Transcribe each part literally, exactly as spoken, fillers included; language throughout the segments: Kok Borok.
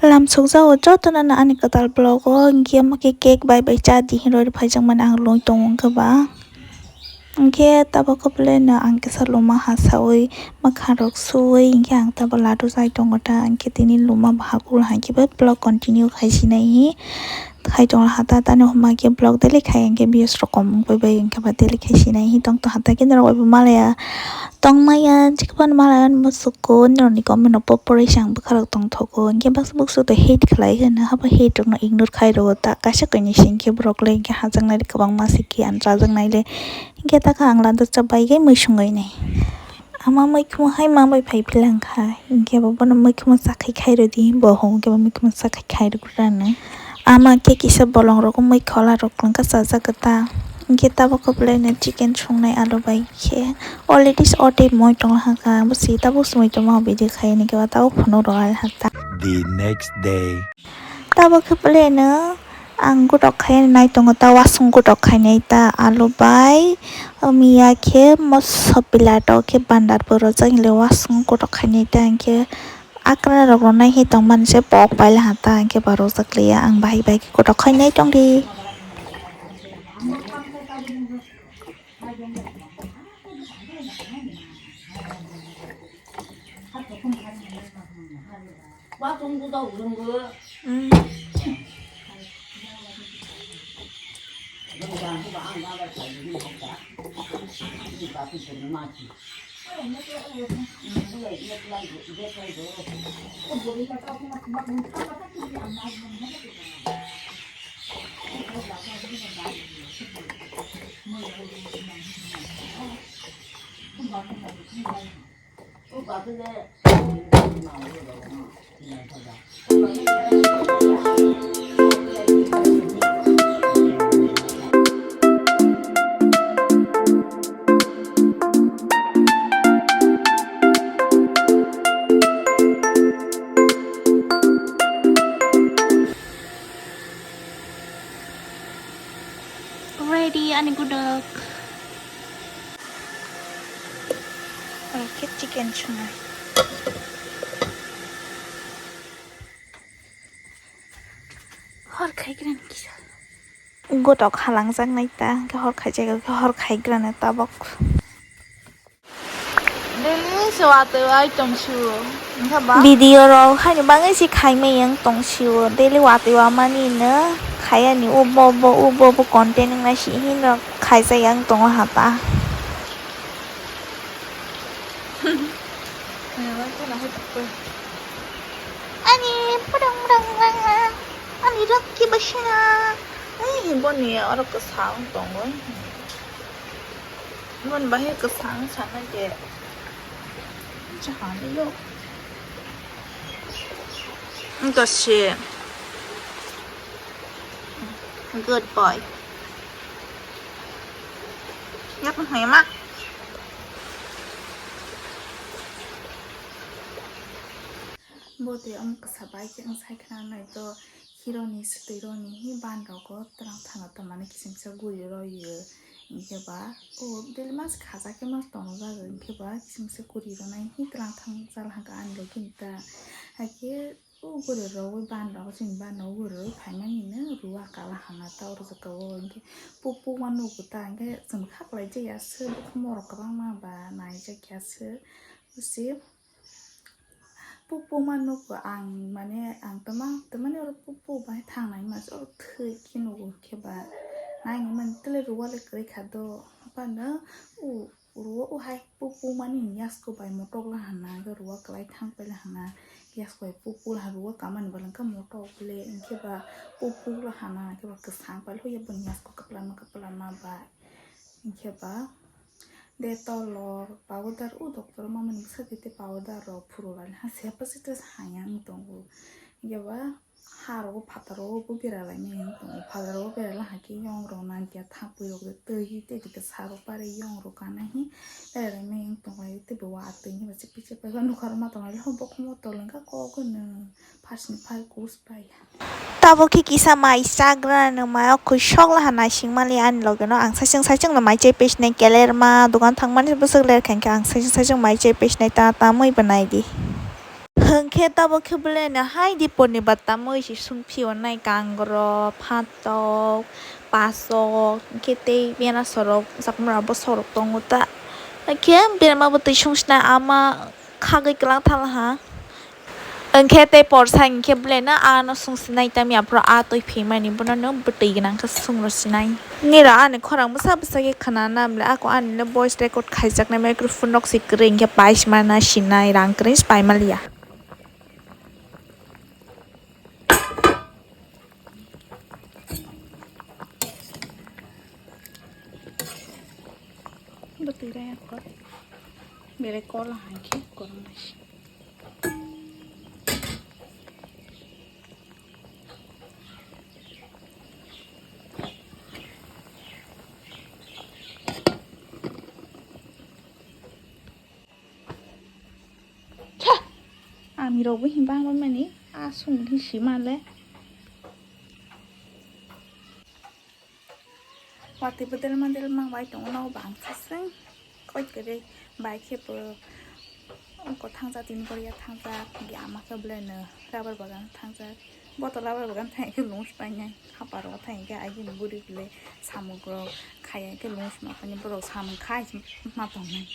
Lam sukjago jotono no ani kwtal vlog o, hinkhe omo khe cake bai bai cha di hinwi rw phaijakmani ang loi tongo hinkhe ba. Hinkhe tabuk khe belai no ang kisa luma ha saui mwkhang rok suui hinkhe ang tabuk ladu chai tongo ta, hinkhe tini luma bo hakuk hai khe bo vlog continue khai sinai hi. Khai tongo hata tani hwnba khe vlog daily khai hinkhe views rok kom wngwi bai hinkhe ba daily khai sinai hi tong to hata khe norok bai bo malaya tong maya chikon malaya musuko norok ni comment rok pore se ang bwkha rok tong thogo hinkhe baksa buksu to hate khlai hwno habo hate rok no ignore khai rw ta kaisa kainwi se hinkhe borok le hinkhe hajak nai le kwbangma se khe ang chajak nai le hinkhe ta khe ang lada cha bai khe mui sungwi nai. Ama muikhumo hai ma bai phai philang kha, hinkhe bo bono muikhumo chakhai khai rw di, bo hwn khe bo muikhumo chakhai khai rw rano. Ama khe kisa bolong rok muikhola rok kwlwng kha chajak khe ta. Hinkhe tabuk khe belai no chicken sungnai alu bai khe already se o tei moi tong ha kha, bo se tabuk se moi tongma video khai ni khe ba tabuk phunuk rw ha ta. The next day. Tabuk khe belai no ang gotok khai nai tongo ta, wasung gotok khai nai ta alu bai, miya khe moso pilato khe bandar bo rwjak hwnle wasung gotok khai nai ta, hinkhe akra rok rw nai hi tong mani se pok pai laha ta, hinkhe ba rwjak liya ang bahai bai khe gotok khai nai tong di. Ready ani gotok. Oke, chicken chunga. Hor khai kira ni kisa. Gotok halangjak nai ta, hor khai jaga, hor khai kira na tabok. Daily se watwi wai tong sio. Wngkha ba? Video rok haini bagwi se khai maya wng tong sio. Daily watwi wamani no khai ani ubo ubo ubo ubo content wngna se hino khai jaya wng tongo hata. Ani pudang pudang rang ani rok ki basina. Ai boni oro kwsa wng tongo. Mon bahai kwsang sana je. Jahani yo. Wngkha se. Good boy. Yapon hai ma. Bo tei omo kwsa bai khe wng sai khna nai to hironi swtwi roni hi ban rogo twlang thangna tongmani kisim kisa guri rw yo. Hinkhe ba o daily mas khaja khe mas tongna jaga hinkhe ba kisim kisa guri rw nai hi twlang thang jal hangka ani logi ta. Hakhe o guri rw ban rogo chini ban rogo guri rw phaimani no rua kala hana ta oro jaka o hinkhe pupu ma nugo ta hinkhe chwng khaklai jaya se bukhumo rok kwbangma ba naijak ya se. Busi. Pupu ma nugo ang, mane, ang tama, tamani oro pupu bai thangnai masa oro thwi khe nugo khe ba. Naini mani tele ruwa le kwrwi kha do. Phano u ruwa u hai pupu mani yasko bai motok la hana, ruwa kwlai thang pai la hana. Yasko bai pupu la ruwa kamani bwlwng kha motok le, hinkhe ba pupu la hana, hinkhe ba kwsang pai lo ya boni yasko kwplama kwplama ba. Hinkhe ba. Dettol rok, powder, o doctor o mamani bwsa tei powder rok phuru laina ha se pass tei haya wng tongo. Hinkhe ba ha rogo phataro bo bera laimani wng tongo. Phataro bo bera lai hakhe yong rok nang ya thapwi rok twi tei kisa rok pare yong rok kana hi bera laimani wng tongo. Tei bo watwi ni ba chepai chepai nokha rok ma tongo. Bokhorok tol wngkha kok hwnwi. Tabuk khe kisa mai chagra no mai o koi sok laha naising mali ani loge no ang saichung saichung no mai chai pes nai kelerma dogan thang mani bwswk ler kha hinkhe ang saichung saichung mai chai pes nai ta tamwi bo nai di. Hwnkhe tabuk khe belai no hai dipor ni bata mui se sung phio nai kangrok, phatok, pasok, hwnkhe tei bena sorok, chakmara bosorok tongo ta. Hwnkhe berma bo twi sung sinai ama khagwi kwlang thala ha. Hwnkhe tei porsa hwnkhe belai no ano sung sinai tamya phuru a twi phimani bono no bwtwi gwnang khe sung rw sinai. Nira ani khorang bwsa bwsa khe khna na mle ako ani le voice record khaijaknai microphone rok se kwrwi hwnkhe pai sima na sinai rang kwrwi se pai maliya. Bwtwi raya kor. Belai kol hai khe kwrwng nai se. Khe, amirok bo himba himba mani, a sung hi sima le. Watwi bo delma delma bai tongo, nogo bangsa se. Koi kwrwi bai khe bo oko thangsa tini koria thangsa, hwnkhe ama khe belai no rubber bagan thangjak. Bo to rubber bagan thangya khe lung se painai, haparo thangya khe agini buri belai samung rok khaiya khe lung se ma painai, borok samung khai se ma tongnai.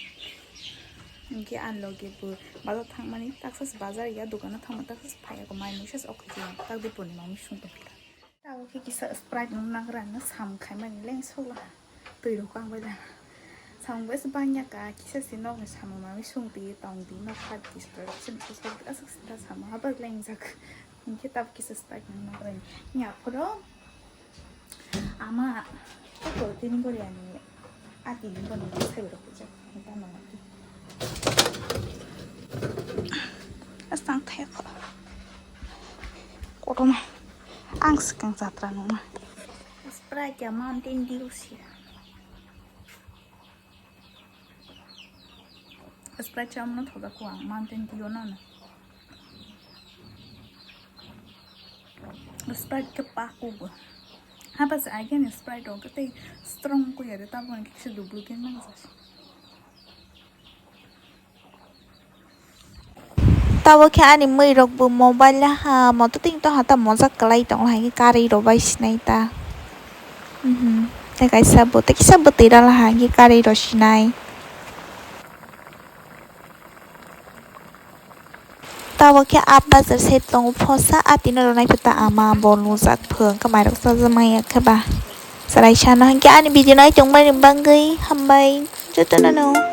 Hwnkhe ani logi bo bazar thangmani, taksa se bazar ya dukano thangmani, taksa se phaiya khe mai mui se ok khe tak dipor ni manwi sung tongkha. Tabuk khe kisa Sprite nung nagra no samung khaimani leng sokla twi rok kang bai da. Samung bai se bangya ka kisa se nokni samung manwi sung twi tong twi nok kha twi Sprite se sok aswk se da samung hapar leng jak. Hwnkhe tabuk kisa Sprite nung nagra ni ya phoro. Ama, tei tini gori ani ati ni boni sai rok pujak. Asang thaya kho. Kotorma. Ang swkang jatra nungma. Sprite ya Mountain Dew si. Sprite chamno thoda ko ang Mountain Dew no no. Sprite ke paku go. Haba se again Sprite rok tei strong ko yare tabuk kisa dublu ke nang sa. Tabuk khe ani mui rok bo mobile ha moto ting to ha ta mojak kwlai tong hai khe karwi rok bai sinai ta. Mhm. Tei kaisa bo tei kisa bwtwi rala hai khe karwi rok sinai. Tabuk khe a bazar side tongo phosa a tino rwnai pho ta ama bo nujak phwng khe mairok chajakmaya khe ba chwrai sano hinkhe ani video nai tongmani bagwi hambai jotono no.